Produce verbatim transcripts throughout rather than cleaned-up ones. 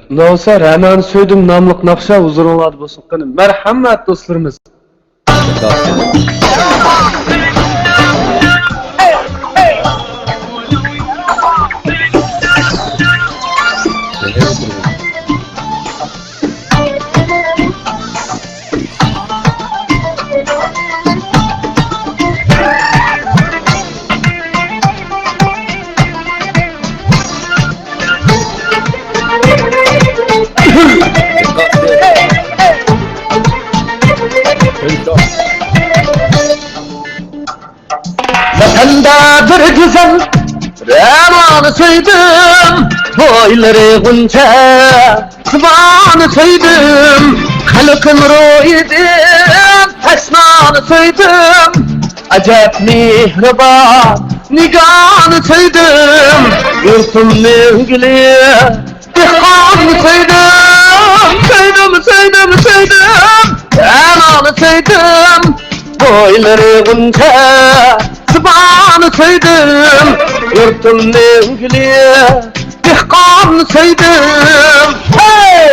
ئۇنداق بولسا، رەنانى سۆيدۈم ناملىق ناخشا ھۇزۇرۇڭلاردا بولسۇن. قېنى، مەرھەمەت دوستلىرىمىز. ۋەتەندە بىر گۈزەل رەنانى سۆيدۈم، بويلىرى غۇنچە زىبانى سۆيدۈم، خەلقىم روھىدىن تەشنانى سۆيدۈم، ئەجەب مېھرىبان نىگارنى سۆيدۈم، يۇرتۇمنىڭ گۈلى دېھقاننى سۆيدۈم، سۆيدۈم، سۆيدۈم، سۆيدۈم، رەنانى سۆيدۈم، بويلىرى غۇنچە زىبانى سۆيدۈم، يۇرتۇمنىڭ گۈلى دېھقاننى سۆيدۈم. ھەي!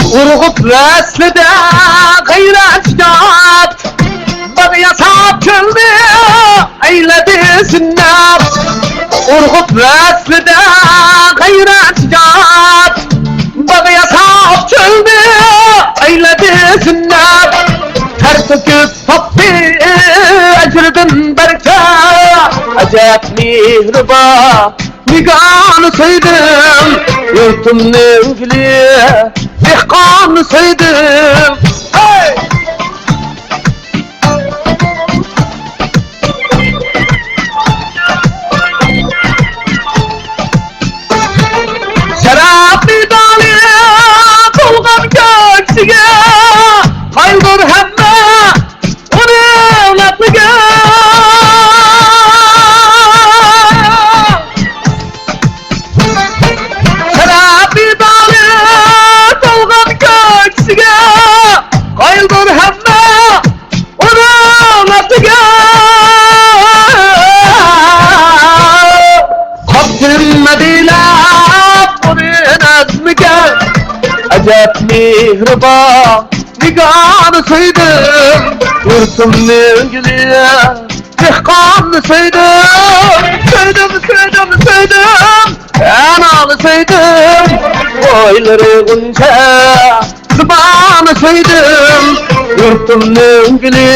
ئۇرغۇپ ۋەسلىدە غەيرەت-شىجائەت، باغ ياساپ چۆلنى ئەيلىدى زىننەت. ئۇرغۇپ ۋەسلىدە غەيرەت-شىجائەت، باغ ياساپ چۆلنى ئەيلىدى زىننەت. تەر تۆكۈپ تاپتى ئەجرىدىن بەرىكەت، ئەجەب مېھرىبان نىگارنى سۆيدۈم، يۇرتۇمنىڭ گۈلى دېھقاننى سۆيدۈم. ھەي! شەرەپ مېدالى تولغان كۆكسىگە، قايىلدۇر ھەممە ئۇنى ئەپلىگەن. شەرەپ مېدالى تولغان كۆكسىگە، قايىلدۇر ھەممە ئۇنىڭ ئاتىگە. قاپتىم مەدىنە ئۇنى نەزمىگە، ئەجەب مېھرىبان نىگارنى سۆيدۈم، يۇرتۇمنىڭ گۈلى دېھقاننى سۆيدۈم، سۆيدۈم، سۆيدۈم، سۆيدۈم، رەنانى سۆيدۈم، بويلىرى غۇنچە زىبانى سۆيدۈم، يۇرتۇمنىڭ گۈلى